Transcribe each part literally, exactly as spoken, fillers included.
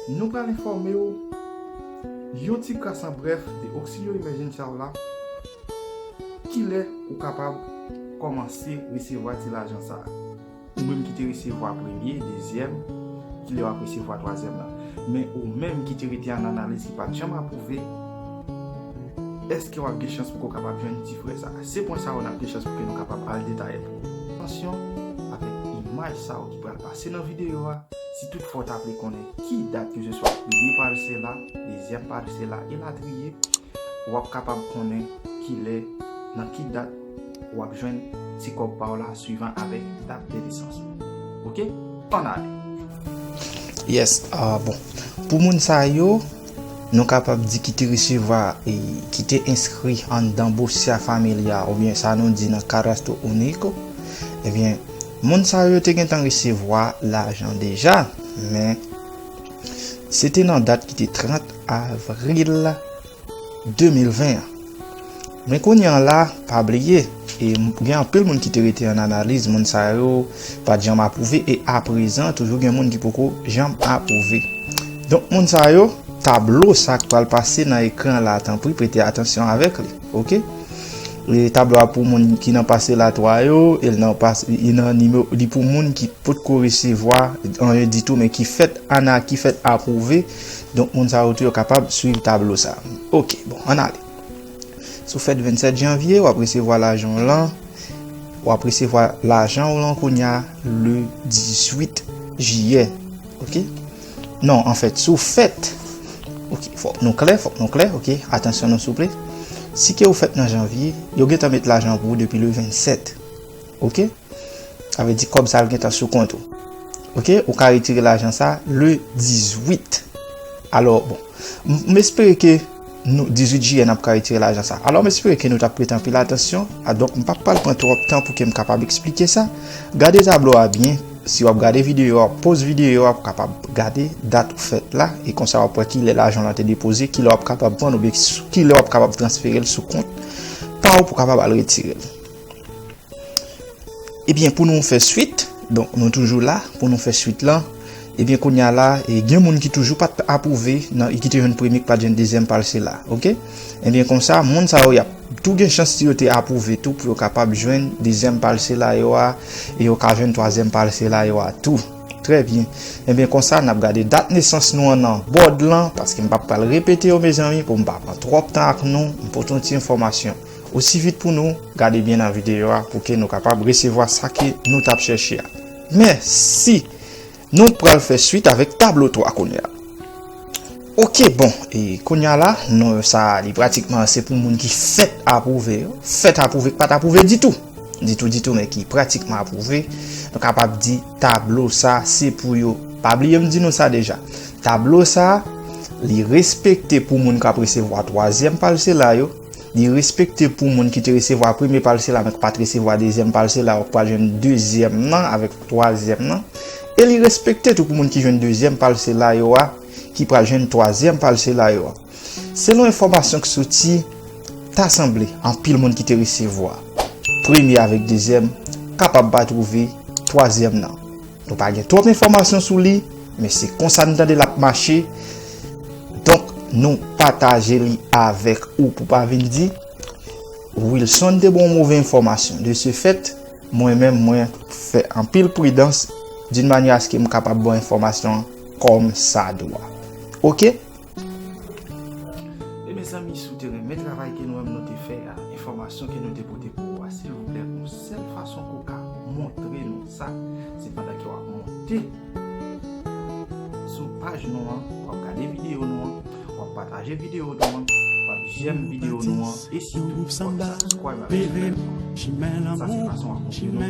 Nou pral enfòme w yon ti kras an brèf de Auxilio Emergencial la, kilè ou kapab kòmanse resevwa ti lajan sa a. Ou menm ki te resevwa premye, dezyèm, kilè w ap resevwa twazyèm lan. Men ou menm ki te rete an analiz ki pa t janm apwouve, èske w ap gen chans pou w kapab jwenn ti frè sa a? Se pwen sa yo n ap gen chans pou ke nou kapab al detaye pou ou. Atansyon avèk imaj sa yo ki pral pase nan videyo a. Si toutfwa w ta vle konnen ki dat ke se swa premye palsè la, dezyèm palsè la, elatriye, w ap kapab konnen kilè, nan ki dat w ap jwenn ti kòb pa w la, swivan avèk dat de nesans ou. Oke? Ann ale. Yes, ah, bon. Pou moun sa yo, nou kapab di ki te resevwa e ki te enskri anndan Bolsa Familia, oubyen sa nou di nan Cadastro Único, ebyen, moun sa yo te gentan resevwa lajan deja, men se te nan dat ki te trant avril de mil ven an. Men kounye a la, pa bliye, e m- gen anpil moun ki te rete an analiz, moun sa yo pa t janm apwouve, e aprezan, toujou gen moun ki poko janm apwouve. Donk, moun sa yo, tablo sa k pral pase nan ekran la, tanpri prete atansyon avèk li, oke? E tablo a pou moun ki nan pase la twa yo, e l nan pas- e nan nimewo, li pou moun ki potko resevwa anyen ditou, men ki fèt ana, ki fèt apwouve. Donk, moun sa yo tou yo kapab swiv tablo sa. Oke, bon, ann ale. Si w fèt vennsèt janvye, w ap resevwa lajan w lan. W ap resevwa lajan w lan kounye a le dizuit jiyè. Oke? Non, anfèt, si w fèt, oke, fòk nou klè, fòk nou klè, oke? Atansyon non, souple. Si ke w fèt nan janvye, yo gentan met lajan pou ou depi le vennsèt. Oke? Sa vle di kòb sa ap gentan sou kont ou. Oke? Ou ka retire lajan sa le dizuit. Alò, bon, m- m espere ke nou, dizuit jiyè, n ap ka retire lajan sa. Alò, m espere ke nou t ap prete anpil atansyon. A, donk, m p ap pral pran twòp tan pou ke m kapab eksplike sa. Gade tablo a byen. Si w ap gade videyo a, poz videyo a pou w kapab gade dat ou fèt la. E konsa, w ap wè kilè lajan w lan te depoze, kilè w ap kapab pran l oubyen s- kilè w ap kapab transfere l sou kont pa w pou w kapab al retire l. Ebyen, pou nou fè swit, donk, nou toujou la, pou nou fè swit lan, ebyen, kounye a la, e, gen moun ki toujou pa t apwouve, nan, e ki te jwenn premye, ki pa t jwenn dezyèm palsè la, oke? Ebyen, konsa, moun sa yo, y ap tou gen chans si yo te apwouve tou pou yo kapab jwenn dezyèm palsè la yo a, e yo ka jwenn twazyèm palsè la yo a tou. Trè byen. Ebyen, konsa, n ap gade dat nesans nou an nan bòd lan, paske m p ap pral repete yo, mezanmi, pou m pa pran twòp tan ak nou, m pote yon ti enfòmasyon. Osi vit pou nou, gade byen nan videyo a pou ke nou kapab resevwa sa ke nou t ap chèche a. Men si nou pral fè swit avèk tablo twa kounye a. Oke, bon, e kounye a la, non sa a, li pratikman se pou moun ki fèt apwouve yo, fèt apwouve, ki pa t apwouve ditou. Ditou, ditou, men ki pratikman apwouve. Nou kapab di tablo sa a, se pou yo. Pa bliye m di nou sa deja. Tablo sa a, li respekte pou moun k ap resevwa twazyèm palsè la yo, li respekte pou moun ki te resevwa premye palsè la, men ki pa t resevwa dezyèm palsè la, ou pral jwenn dezyèm nan avèk twazyèm nan. E li respekte tou pou moun ki jwenn dezyèm palsè la yo a, ki pral jwenn twazyèm palsè la yo a. Selon enfòmasyon k soti, ta sanble anpil moun ki te resevwa premye avèk dezyèm kapab pa twouve twazyèm nan. Nou pa gen twòp enfòmasyon sou li, men se konsa n tande l ap mache. Donk, nou pataje li avèk ou pou pa vin di Wilson te ba w move enfòmasyon. De ce fait, mwen menm, mwen fè anpil pridans d'une manière à ce que m kapab ba w enfòmasyon an kòm sa dwa. Oke? E mezanmi, si w te renmen travay ke nou menm nou te fè a, enfòmasyon ke nou te pote pou ou a, silvouplè, yon sèl fason ke w ka montre nou sa, se pandan ke w ap monte sou paj nou an, w ap gade videyo nou an, w ap pataje videyo nou an, w ap jèm videyo nou an, e sitou w ap subscribe avèk nou. Sa se fason w ap montre nou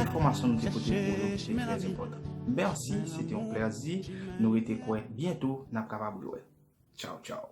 enfòmasyon nou te pote pou ou yo ki te trè enpòtan. Mèsi, se te yon plèzi. Nou rete kwè byento n ap kapab jwè. Tchaw, tchaw.